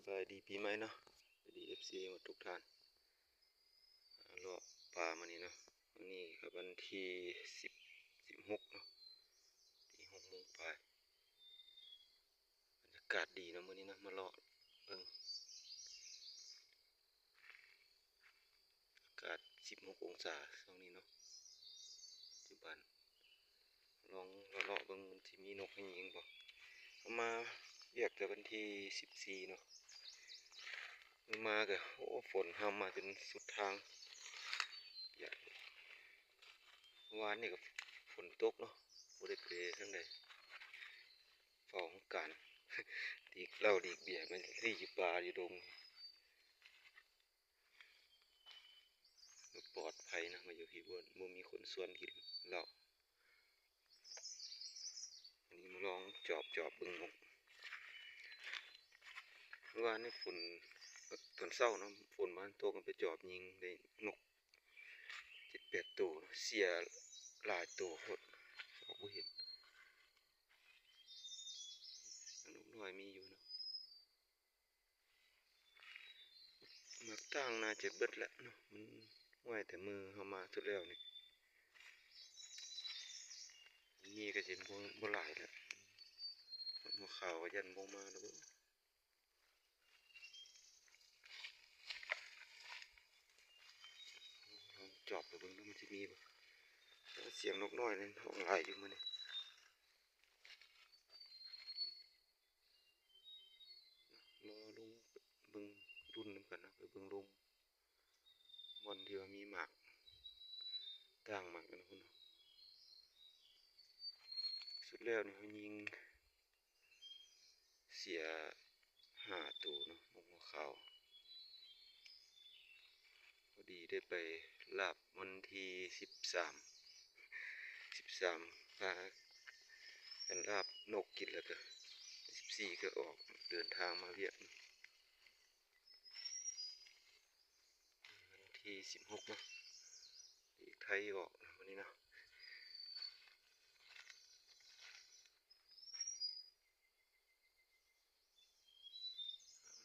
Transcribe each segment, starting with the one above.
ສະບາຍດີປີໃໝ່ເນາະ ສະບາຍດີ ເອັຟຊີ ໝົດທຸກທ່ານ. ເລາະປ່າມື້ນີ້ເນາະ ມື້ນີ້ກໍວັນທີສິບ ສິບຫົກເນາະ ທີຫົກໂມງປາຍ. ບັນຍາກາດດີເນາະມື້ນີ້ເນາະ ມາເລາະເບິ່ງ ອາກາດສິບຫົກອົງສາຊ່ວງນີ້ເນາະ ປັດຈຸບັນ. ລອງເລາະໆເບິ່ງ ມັນຊິມີນົກໃຫ້ຍິງບໍ່. ເຮົາມາວຽກແຕ່ວັນທີສິບສີ່ເນາະ ມື້ມາກໍ ໂອ້ ຝົນຫ້ຳມາຈົນສຸດທາງ ປຽກ. ວານນີ້ກໍຝົນຕົກເນາະ ບໍ່ໄດ້ໄປທາງໃດ ເຝົ້າຫ້ອງການ ຫຼີກເຫຼົ້າຫຼີກເບຍ ມັນຊິຢູ່ປ່າຢູ່ດົງ. ບໍ່ປອດໄພນະ ມາຢູ່ທີ່ບໍ່ ບໍ່ມີຄົນຊວນກິນເຫຼົ້າ. ອັນນີ້ມາລອງຈອບ ຈອບເບິ່ງນົກ. ເມື່ອວານນີ້ຝົນ ຕອນເຊົ້າເນາະ ຝົນມາຕົກ ໄປຈອບຍິງໄດ້ນົກເຈັດແປດໂຕ ເສຍຫຼາຍໂຕໂພດ ຈອບບໍ່ເຫັນ. ນົກນ້ອຍມີຢູ່ເນາະ. ໝາກຕ່າງໜ້າຈະເບິດແລ້ວເນາະ ມັນຫ້ວຍແຕ່ມື້ເຮົາມາສຸດແລ້ວນີ້ ມີກໍຊິບໍ່ ບໍ່ຫຼາຍແລ້ວ. ຫົວຂາວກໍຢ້ານບໍ່ມາແລ້ວເບິ່ງ. ລອງຈອບໄປເບິ່ງດູ ມັນຊິມີບໍ່. ສຽງນົກນ້ອຍນີ້ຮ້ອງຫຼາຍຢູ່ມື້ນີ້. ລໍລຸງເບິ່ງລຸ້ນນຳກັນເນາະ ໄປເບິ່ງລຸ່ມບ່ອນທີ່ວ່າມີໝາກຕ່າງໝາກອັນນັ້ນພຸ້ນເນາະ. ສຸດແລ້ວນີ້ເຮົາຍິງເສຍຫ້າໂຕເນາະ ນົກຫົວຂາວ. ພໍດີໄດ້ໄປລາບວັນທີສິບສາມ ສິບສາມ ພາກັນລາບນົກກິນ ແລ້ວກໍສິບສີ່ກໍອອກເດີນທາງມາວຽກ. ວັນທີສິບຫົກເນາະ ລີກໄທອອກມື້ນີ້ເນາະ.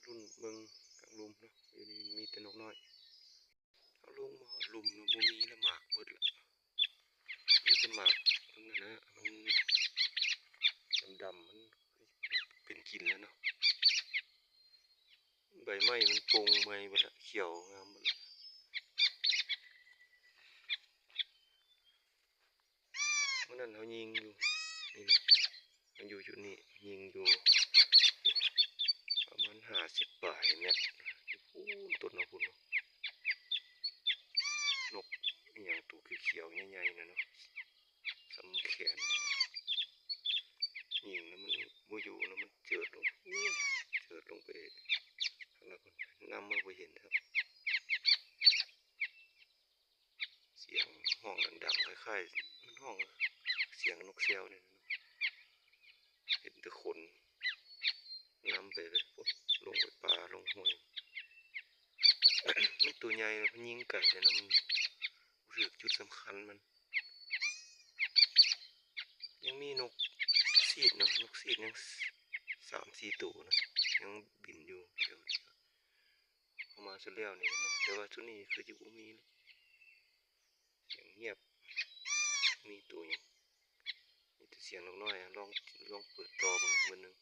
ລຸ້ນເບິ່ງກາງລຸ່ມເນາະ ຢູ່ນີ້ມີແຕ່ນົກນ້ອຍ. ເຮົາລົງມາຮອດລຸ່ມເນາະ ບໍ່ມີລະ ໝາກເບິດລະ ມີແຕ່ໝາກນັ້ນນະ ມັນດຳໆ ມັນເປັນກິນແລ້ວເນາະ. ໃບໄມ້ມັນປົ່ງໃໝ່ເບິດລະ ຂຽວງາມເບິດລະ. ມື້ນັ້ນເຮົາຍິງຢູ່ນີ້ເນາະ ມັນຢູ່ຈຸດນີ້ ຍິງຢູ່ປະມານຫ້າສິບປາຍແມັດ ຢູ່ພຸ້ນຕົ້ນເຮົາພຸ້ນເນາະ. ນົກອີ່ຫຍັງໂຕຂຽວໆໃຫຍ່ໆນະເນາະ ສ່ຳແຂນ ຍິງແລ້ວມັນບໍ່ຢູ່ນະ ມັນເຈີດລົງ ເຈີດລົງໄປທາງນັ້ນພຸ້ນ ນຳມາບໍ່ເຫັນຊ້ຳ. ສຽງຮ້ອງດັງໆ ຄ້າຍໆ ມັນຮ້ອງສຽງນົກແຊວນີ້ແຫຼະເນາະ ເຫັນແຕ່ຂົນນຳໄປເລີຍ ໂອ້ຍ ລົງໄປປ່າລົງຫ້ວຍ. ມັນໂຕໃຫຍ່ເນາະ ມັນຍິງໄກເດ້ເນາະ ມັນບໍ່ຖືກຈຸດສຳຄັນມັນ. ຍັງມີນົກສີດເນາະ ນົກສີດຍັງສາມສີ່ໂຕເນາະ ຍັງບິນຢູ່ແຖວ ເຮົາມາຊຸດແລ້ວນີ້ເນາະ ແຕ່ວ່າຊຸດນີ້ຄືຈະບໍ່ມີແລ້ວ ສຽງງຽບ ມີໂຕຫຍັງ ມີແຕ່ສຽງນົກນ້ອຍ. ລອງ ລອງເປີດຕໍ່ເບິ່ງມື້ໜຶ່ງເນ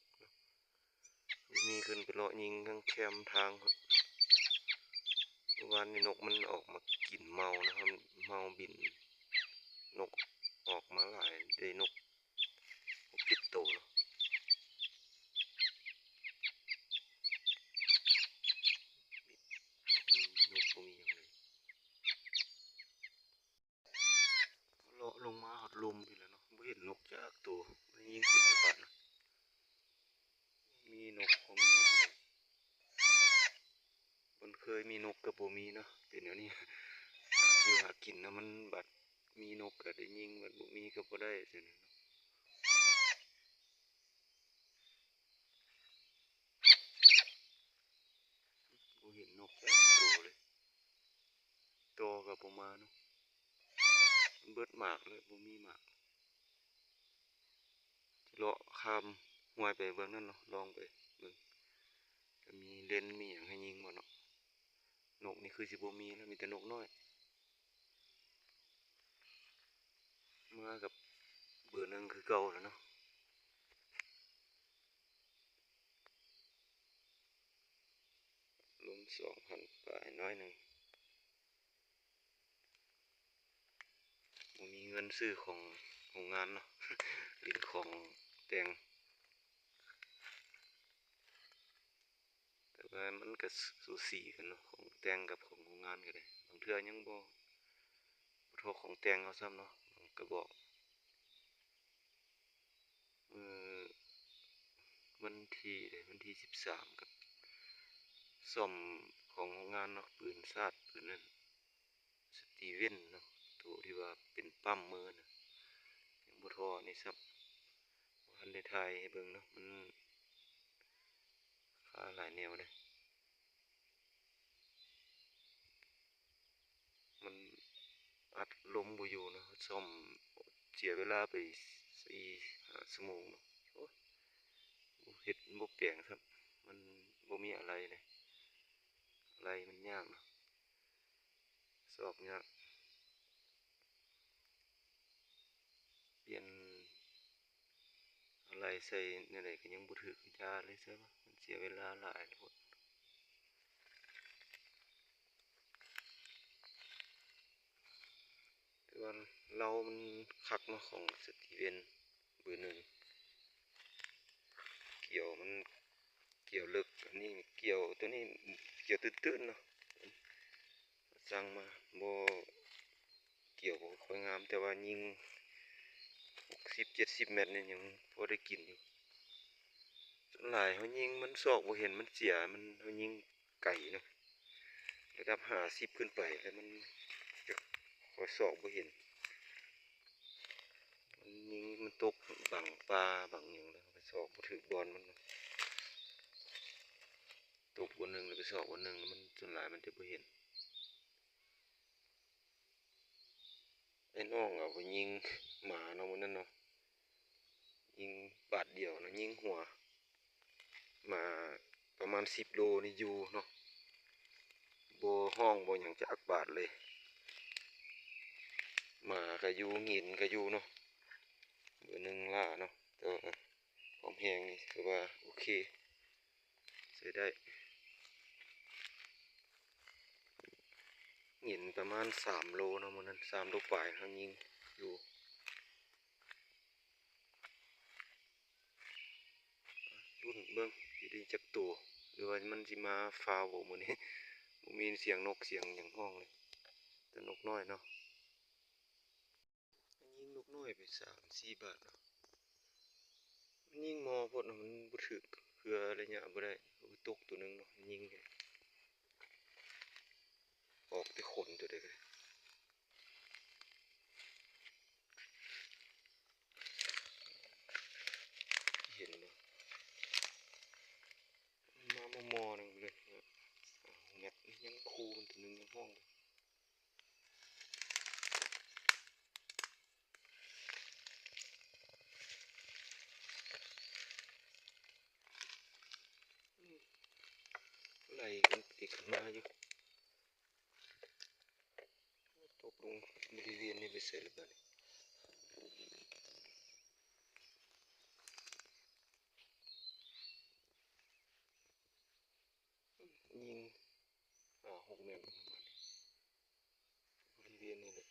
າະ ມີຂຶ້ນໄປເລາະຍິງທາງແຄມທາງ. ເມື່ອວານນີ້ນົກມັນອອກມາກິນເມົານະ ເມົາບິນ ນົກອອກມາຫຼາຍ ໄດ້ນົກ ຫົກເຈັດໂຕເນາະ ມີນົກບໍ່ມີຫຍັງເລີຍ. ເລາະລົງມາຮອດລຸ່ມພີ້ແລ້ວເນາະ ບໍ່ເຫັນນົກຈັກໂຕ ໄດ້ຍິງເສຍງບາດນະ ມີນົກບໍ່ມີຫຍັງເລີຍ. ມັນເຄີຍມີນົກກໍບໍ່ມີເນາະ ເປັນແນວນີ້ ຫາຢູ່ຫາກິນນະ ມັນບັດມີນົກກໍໄດ້ຍິງ ບັດບໍ່ມີກໍບໍ່ໄດ້ ຈັ່ງຊີ້ເນາະ. ບໍ່ເຫັນນົກຈັກໂຕເລີຍ ຕໍ່ກໍບໍ່ມາເນາະ ເບິດໝາກເລີຍ ບໍ່ມີໝາກ. ເລາະຂ້າມຫ້ວຍໄປເບື້ອງນັ້ນເນາະ ລອງໄປເບິ່ງ ກໍມີ ເລນມີຫຍັງໃຫ້ຍິງບໍ່ເນາະ? ນົກນີ້ຄືຊິບໍ່ມີແລ້ວ ມີແຕ່ນົກນ້ອຍ. ມາກັບເບີໜຶ່ງຄືເກົ່າແລ້ວເນາະ. ລົງສອງພັນປາຍໜ້ອຍໜຶ່ງ. ບໍ່ມີເງິນຊື້ຂອງໂຮງງານເນາະ ຫຼິ້ນຂອງແຕ່ງ. ແຕ່ວ່າມັນກະສູສີກັນເນາະ ຂອງແຕ່ງກັບຂອງໂຮງງານກະໄດ້. ບາງເທື່ອຍັງບໍ່ ບໍ່ທໍ່ຂອງແຕ່ງເຮົາຊ້ຳເນາະ ບາງກະບອກ. ມື້ວັນທີໃດ ວັນທີສິບສາມ ກະສ້ອມຂອງໂຮງງານເນາະ ປືນຊາດ ປືນນັ້ນ ສະຕີເວັນເນາະ ໂຕທີ່ວ່າເປັນປ້ຳມືນະ ຍັງບໍ່ທໍ່ອັນນີ້ຊ້ຳ. ບໍ່ທັນໄດ້ຖ່າຍໃຫ້ເບິ່ງເນາະ ມັນຄາຫຼາຍແນວເດ້. ມັນອັດລົມບໍ່ຢູ່ເນາະ ສ້ອມເສຍເວລາໄປສີ່ຫ້າຊົ່ວໂມງເນາະ. ໂອ້ຍ ບໍ່ເຮັດບໍ່ແປງຊ້ຳ ມັນບໍ່ມີອາໄຫຼ່ເດ້ ອາໄຫຼ່ມັນຍາກເນາະ ຊອກຍາກ. ປ່ຽນອາໄຫຼ່ໃສ່ແນວໃດກະຍັງບໍ່ຖືກ ຢ່າເລີຍ ໃສ່ວ່າມັນເສຍເວລາຫຼາຍໂພດ. ແຕ່ວ່າເລົາມັນຄັກເນາະ ຂອງສະຕີເວັນເບີໜຶ່ງ ກ່ຽວມັນ ກ່ຽວເລິກ ອັນນີ້ກ່ຽວ ໂຕນີ້ກ່ຽວຕື້ນໆເນາະ ສັ່ງມາ ບໍ່ ກ່ຽວບໍ່ຄ່ອຍງາມ ແຕ່ວ່າຍິງຫົກສິບເຈັດສິບແມັດນີ້ຍັງພໍໄດ້ກິນຢູ່. ສ່ວນຫຼາຍເຮົາຍິງມັນຊອກບໍ່ເຫັນ ມັນເສຍ ມັນ ເຮົາຍິງໄກເນາະ ລະດັບຫ້າສິບຂຶ້ນໄປ ແລ້ວມັນຈະຄ່ອຍຊອກບໍ່ເຫັນ. ມັນຍິງ ມັນຕົກບັງປ່າບັງຫຍັງ ແລ້ວໄປຊອກບໍ່ຖືກບ່ອນມັນເນາະ. ຕົກບ່ອນໜຶ່ງ ແລ້ວໄປຊອກບ່ອນໜຶ່ງ ມັນ ສ່ວນຫຼາຍມັນຈະບໍ່ເຫັນ. ໄອ້ນ້ອງເອົາໄປຍິງໝາເນາະ ມື້ນັ້ນເນາະ ຍິງບາດດຽວເນາະ ຍິງຫົວໝາປະມານສິບໂລນີ້ຢູ່ເນາະ ບໍ່ຮ້ອງບໍ່ຫຍັງຈັກບາດເລີຍ. ໝາກະຢູ່ ເຫງັນກະຢູ່ເນາະ ເບີໜຶ່ງຫຼ້າເນາະ ແຕ່ວ່າຄວາມແຮງນີ້ຖືວ່າໂອເຄ ໃຊ້ໄດ້. ເຫງັນປະມານສາມໂລເນາະ ມື້ນັ້ນສາມໂລປາຍ ເຮົາຍິງຢູ່. ລຸ້ນເບິ່ງຊິໄດ້ຈັກໂຕ ຫຼືວ່າມັນຊິມາຟ້າວບໍ່ມື້ນີ້. ບໍ່ມີສຽງນົກສຽງຫຍັງຮ້ອງເລີຍ ແຕ່ນົກນ້ອຍເນາະ. ຍິງນົກນ້ອຍໄປສາມສີ່ບາດເນາະ ມັນຍິງມໍ່ໂພດເນາະ ມັນບໍ່ຖືກເຄືອ ໄລຍະບໍ່ໄດ້. ໂອ້ຍ ຕົກໂຕໜຶ່ງເນາະ ຍິງອອກແຕ່ຂົນ ໂຕໃດກະໄດ້. ເຫັນບໍ່ ມາມໍ່ໆໜຶ່ງເລີຍ. ແມັດຍັງຄູ່ມັນໂຕໜຶ່ງຍັງຮ້ອງ. ໄລ່ກັນໄປກັນມາຢູ່ ຕົກລົງບໍລິເວນນີ້ໄປໃສລະບາດນີ້. ຍິງຫ້າຫົກແມັດປະມານນີ້ ບໍລິເວນນີ້ແຫຼະ.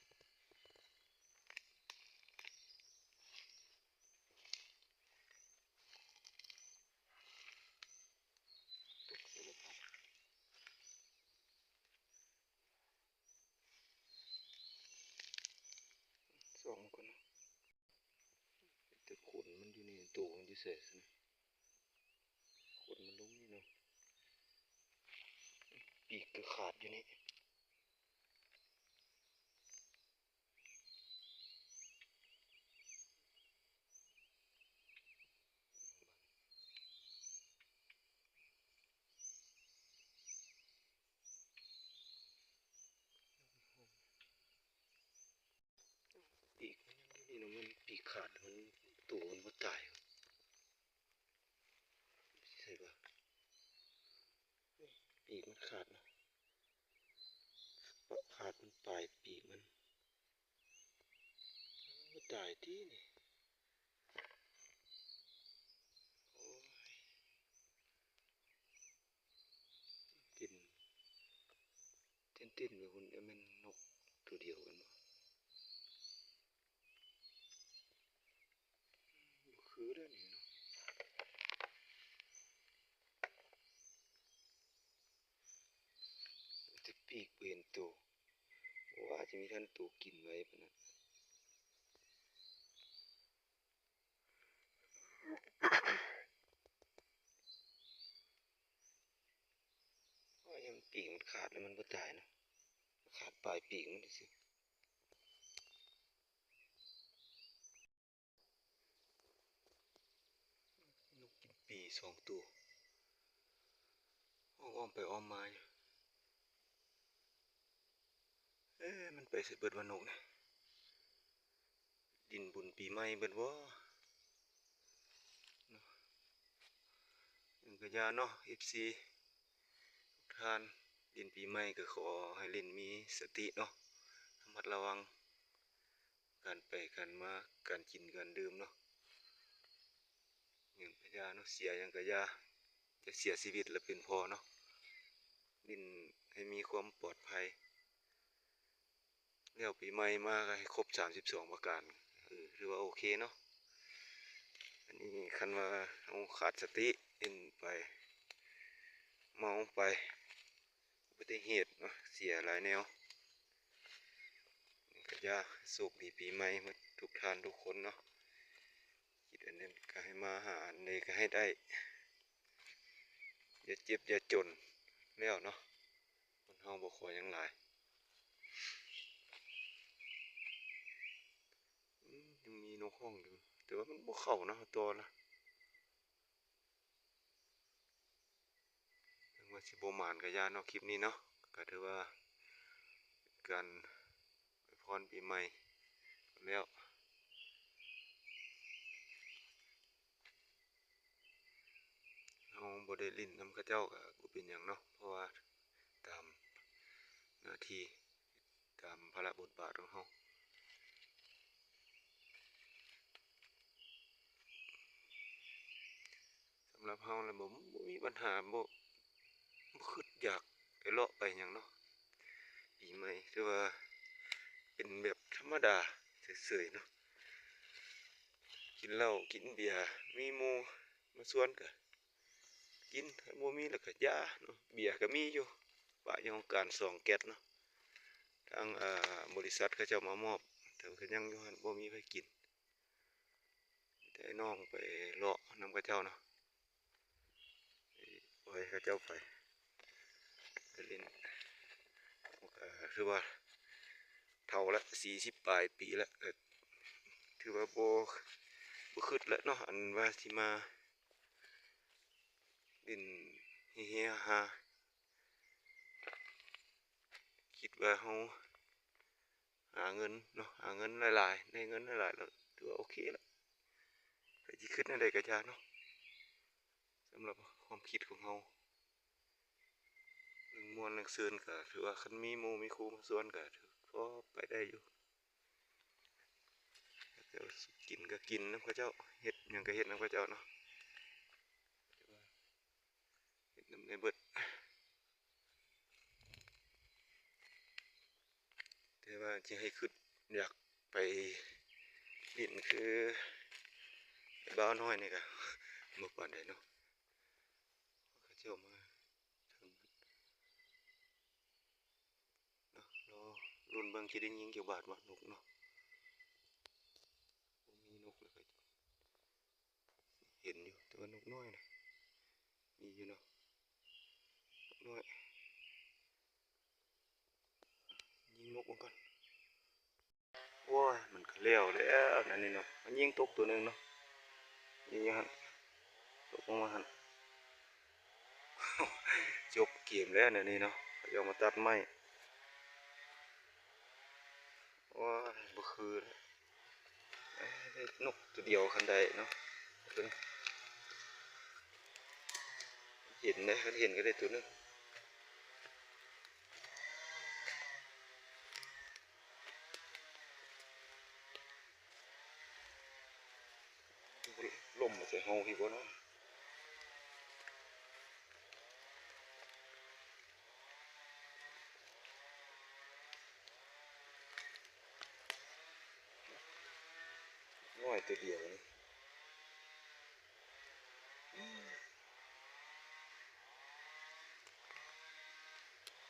ຕົກໃສ່ລະບາດ ສ່ອງກ່ອນເນາະ ແຕ່ຂົນມັນຢູ່ນີ້ ໂຕມັນຢູ່ໃສຊັ້ນ? ຂົນມັນລົງນີ້ເນາະ ປີກກະຂາດຢູ່ນີ້. ປີກມັນຍັງຢູ່ນີ້ເນາະ ມັນປີກຂາດ ມັນ ໂຕມັນບໍ່ຕາຍ. ໃສ່ບໍ່? ປີກມັນຂາດເນາະ ຂາດມັນປາຍປີກມັນ ບໍ່ຕາຍຕິນີ້ ໂອ້ຍ ເຕັ້ນ ເຕັ້ນໆ ໄປພຸ້ນ ແມ່ນນົກໂຕດຽວກັນບໍ່? ບໍ່ຄືເດ້ນີ້ເນາະ ແຕ່ປີກບໍ່ເຫັນໂຕ ວ່າຈະມີທັນໂຕກິນໄວ້ປານນັ້ນ ໂອ້ຍ ມັນປີກມັນຂາດແລ້ວມັນບໍ່ຕາຍເນາະ ຂາດປາຍປີກມັນຊື່ໆ. ນົກກິນປີສອງໂຕ ຮ້ອງອ້ອມໄປອ້ອມມາຢູ່ ເອີ ມັນໄປໃສເບິດວະນົກນີ້ ຫຼິ້ນບຸນປີໃໝ່ເບິດບໍ່? ເນາະ ຫຍັງກະຢ່າເນາະ ເອັຟຊີ ທຸກທ່ານ ຫຼິ້ນປີໃໝ່ກະຂໍໃຫ້ຫຼິ້ນມີສະຕິເນາະ ລະມັດລະວັງ ການໄປການມາ ການກິນການດື່ມເນາະ ຫຍັງກະຢ່າເນາະ ເສຍຫຍັງກະຢ່າ ຈະເສຍຊີວິດລະເປັນພໍເນາະ ຫຼິ້ນໃຫ້ມີຄວາມປອດໄພ ແລ້ວປີໃໝ່ມາກະໃຫ້ຄົບສາມສິບສອງປະການ ເອີ ຖືວ່າໂອເຄເນາະ ອັນນີ້ຄັນວ່າເຮົາຂາດສະຕິ ຫຼິ້ນໄປ ເມົາໄປ ອຸບັດຕິເຫດເນາະ ເສຍຫຼາຍແນວ ກະຢ່າ ໂຊກດີປີໃໝ່ໝົດທຸກທ່ານທຸກຄົນເນາະ ຄິດອັນໃດກະໃຫ້ມາ ຫາອັນໃດກະໃຫ້ໄດ້ ຢ່າເຈັບຢ່າຈົນແລ້ວເນາະ ຄົນເຮົາບໍ່ຂໍຫຍັງຫຼາຍ ອືມ ຍັງມີນົກຮ້ອງຢູ່ ແຕ່ວ່າມັນບໍ່ເຂົ້າເນາະ ຕໍ່ລະ ເຖິງວ່າຊິບໍ່ໝານກະຢ່າເນາະ ຄລິບນີ້ເນາະ ກະຖືວ່າເປັນການອວຍພອນປີໃໝ່ແລ້ວ ເຮົາບໍ່ໄດ້ຫຼິ້ນນຳເຂົາເຈົ້າກະບໍ່ເປັນຫຍັງເນາະ ເພາະວ່າຕາມໜ້າທີ່ ຕາມພາລະບົດບາດຂອງເຮົາ ສຳລັບເຮົາລະບໍ່ ບໍ່ມີບັນຫາ ບໍ່ ບໍ່ຄຶດຢາກໄປເລາະໄປຫຍັງເນາະ ປີໃໝ່ຖືວ່າເປັນແບບທຳມະດາເສີຍໆເນາະ ກິນເຫຼົ້າກິນເບຍ ມີໝູ່ມາຊວນກະ ກິນ ຄັນບໍ່ມີລະກະຢ່າເນາະ ເບຍກະມີຢູ່ ປະຢູ່ຫ້ອງການສອງແກັດເນາະ ທາງ ເອີ ບໍລິສັດເຂົາເຈົ້າມາມອບ ແຕ່ວ່າກະຍັງຢູ່ຫັ້ນ ບໍ່ມີໃຜກິນ ມີແຕ່ນ້ອງໄປເລາະນຳເຂົາເຈົ້າເນາະ ໄປ ເຂົາເຈົ້າໄປ ໄປຫຼິ້ນ ກະຖືວ່າເຖົ້າລະ ສີ່ສິບປາຍປີລະ ກະຖືວ່າບໍ່ ບໍ່ຄຶດລະເນາະ ອັນວ່າຊິມາ ຫຼິ້ນເຮຮາ ຄິດວ່າເຮົາຫາເງິນເນາະ ຫາເງິນຫຼາຍໆ ໄດ້ເງິນຫຼາຍໆ ລະຖືວ່າໂອເຄລະ ໃຜຊິຄຶດແນວໃດກະຢ່າເນາະ ສຳລັບຄວາມຄິດຂອງເຮົາ ເລື່ອງມ່ວນເລື່ອງຊື່ນກະຖືວ່າ ຄັນມີໝູ່ມີຄູ່ມາຊວນກະພໍໄປໄດ້ຢູ່ ເຂົາເຈົ້າກິນກະກິນນຳເຂົາເຈົ້າ ເຮັດຫຍັງກະເຮັດນຳເຂົາເຈົ້າເນາະ ເຮັດນຳໄດ້ເບິດ ແຕ່ວ່າຊິໃຫ້ຄຶດຢາກໄປຫຼິ້ນຄືບ່າວນ້ອຍນີ້ກະບໍ່ປານໃດເນາະ ເຂົາເຈົ້າມາເຖິງ ເນາະ ລໍລຸ້ນເບິ່ງ ຊິໄດ້ຍິງຈັກບາດບໍ່ ນົກເນາະ ບໍ່ມີນົກເລີຍ ເຫັນຢູ່ ແຕ່ວ່ານົກນ້ອຍນະ ມີຢູ່ເນາະ ນົກນ້ອຍ ຍິງນົກເບິ່ງກ່ອນ ໂອ້ຍ ມັນກະແລ້ວແລ້ວ ອັນນີ້ເນາະ ມັນຍິງຕົກໂຕໜຶ່ງເນາະ ຍິງຢູ່ຫັ້ນ ຕົກລົງມາຫັ້ນ ຈົບເກມແລ້ວແນວນີ້ເນາະ ເຂົາເຈົ້າມາຕັດໄມ້ ໂອ້ຍ ບໍ່ຄືແລ້ວ ເອີ ໄດ້ນົກໂຕດຽວຄັນໄດ້ເນາະ ເຫັນເດ້ ຄັນເຫັນກະໄດ້ໂຕໜຶ່ງ. ເຮົາພີ້ບໍ່ເນາະ. ນ້ອຍໂຕດຽວນີ້.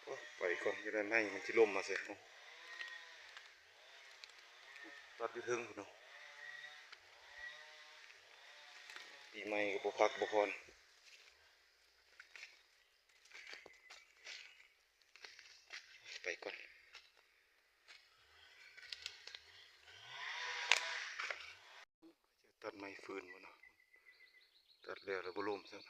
ໂອ້ ໄປກ່ອນ ຈະໄດ້ໄມ້ມັນຊິລົ້ມມາໃສ່ເຮົາ. ຕັດຢູ່ເທິງພຸ້ນເນາະ. ປີໃໝ່ກໍບໍ່ພັກບໍ່ຜ່ອນ. ໄປກ່ອນ. ຕັດໄມ້ຟືນພຸ້ນເນາະ. ຕັດແລ້ວລະບໍ່ລົ້ມຊ້ຳ.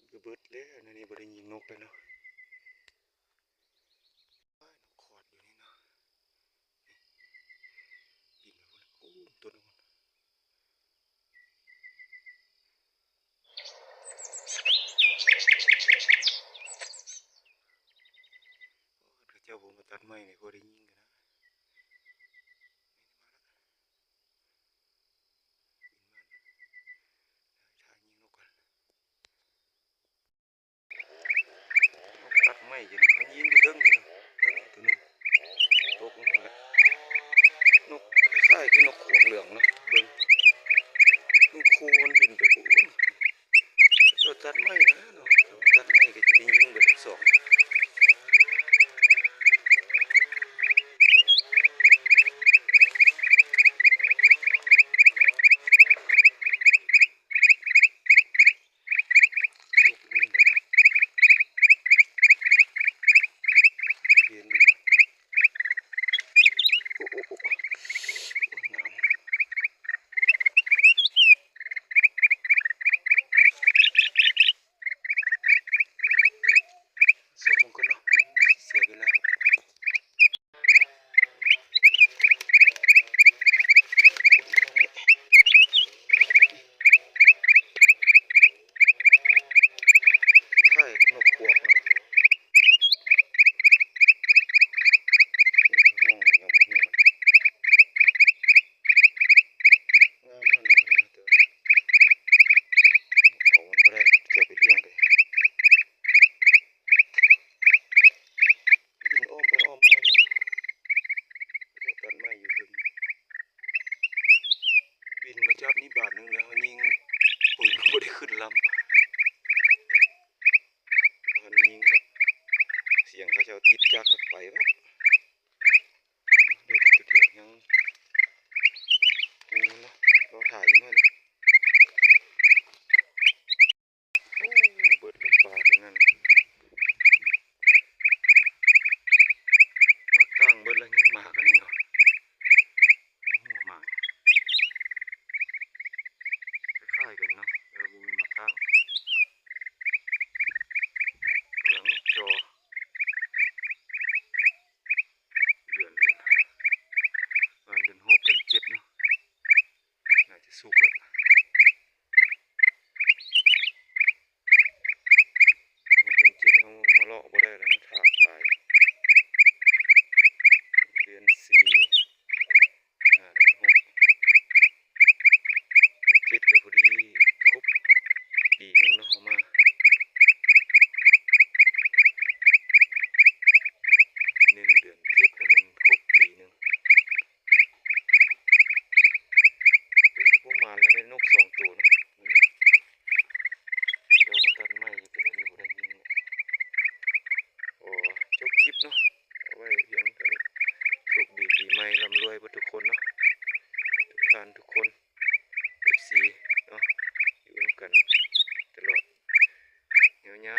ໂອ້ຍ ກໍເບິດແລ້ວ ແນວນີ້ບໍ່ໄດ້ຍິງນົກແລ້ວເນາະ. ອ້າຍ ນົກຂອດຢູ່ນີ້ເນາະ. ນີ້ ບິນໄປພຸ້ນແລ້ວ. ໂອ້ ຕົວໜຶ່ງພຸ້ນ. ໂອ້ ຄັນເຂົາເຈົ້າບໍ່ມາຕັດໄມ້ນີ້ ພໍໄດ້ຍິງກັນນະ. ຖ້າຍິງນົກກ່ອນ. ນົກຕັດໄມ້ຢູ່ນີ້ ເຂົາຍິງຢູ່ເທິງນີ້ເນາະ. ເທິງຕົວໜຶ່ງ ຕົກລົງພຸ້ນແຫຼະ. ນົກຄ້າຍໆຄືນົກຂວາກເຫຼືອງເນາະ. ເບິ່ງ ມັນຄູ່ມັນບິນໄປພຸ້ນ. ເຂົາຕັດໄມ້ນະເນາະ. ຕັດໄມ້ກໍຈະໄດ້ຍິງເບິດທັງສອງ. ຕົກນີ້ແຫຼະ ເຢັນອີກນະ. ໂອ້ ໂອ້ ໂອ້ ໂອ້ຍ ງາມ. ສອບມັນກ່ອນເນາະ ເສຍເວລາ. ຄ້າຍໆກັບນົກກວາກເນາະ. ຮ້ອງແລ້ວຍັງບໍ່ຮູ້. ງາມເນາະ ນົກອັນນີ້ເນາະ ແຕ່ວ່າເອົາມັນບໍ່ໄດ້ ຈະເອົາໄປລ້ຽງເດ້. ບິນອ້ອມໄປອ້ອມມາຢູ່ນະ. ເຂົາເຈົ້າຕັດໄມ້ຢູ່ເທິງ. ບິນມາຈັບນີ້ບາດໜຶ່ງແລ້ວ ເຮົາຍິງປືນບໍ່ໄດ້ຂຶ້ນລຳ. ບໍ່ທັນຍິງຊ້ຳ ສຽງເຂົາເຈົ້າຕິດຈັກແລ້ວໄປແວບ. ໄດ້ແຕ່ຕົວດຽວ ຍັງ ຍັງເນາະ ລໍຖ້າອີກໜ້ອຍໜຶ່ງ. ໂອ້ ເບິດແລ້ວປາຕົວນັ້ນ. ໝາກກ້າງເບິດແລ້ວ ຍັງໝາກອັນນີ້ເນາະ. ໂອ້ ໝາກຄ້າຍໆກັນເນາະ ແຕ່ວ່າບໍ່ແມ່ນໝາກກ້າງ. ກຳລັງຈໍ່ ເດືອນ ປະມານເດືອນຫົກ ເດືອນເຈັດເນາະ ໜ້າຈະສຸກແລ້ວ. ເດືອນເຈັດເຮົາມາເລາະບໍ່ໄດ້ແລ້ວ ມັນຖາກຫຼາຍ. ເດືອນສີ່ ຫ້າ ເດືອນຫົກ ເດືອນເຈັດກໍພໍດີຄົບປີໜຶ່ງເນາະ ເຮົາມາປີໜຶ່ງ ເດືອນເຈັດກໍແມ່ນຄົບປີໜຶ່ງ. ໂອ້ຍ ບໍ່ໝານແລ້ວ ໄດ້ນົກສອງໂຕເນາະມື້ນີ້. ເຈົ້າມາຕັດໄມ້ຢູ່ ເປັນອັນນີ້ບໍ່ໄດ້ຍິງເນາະ. ໂອ້ ຈົບຄລິບເນາະ ເອົາໄວ້ພຽງເທົ່ານີ້. ໂຊກດີປີໃໝ່ ລ່ຳລວຍເບິດທຸກຄົນເນາະ ທຸກທ່ານທຸກຄົນ ເອັຟຊີເນາະ ຢູ່ນຳກັນຕະຫຼອດ ຍາ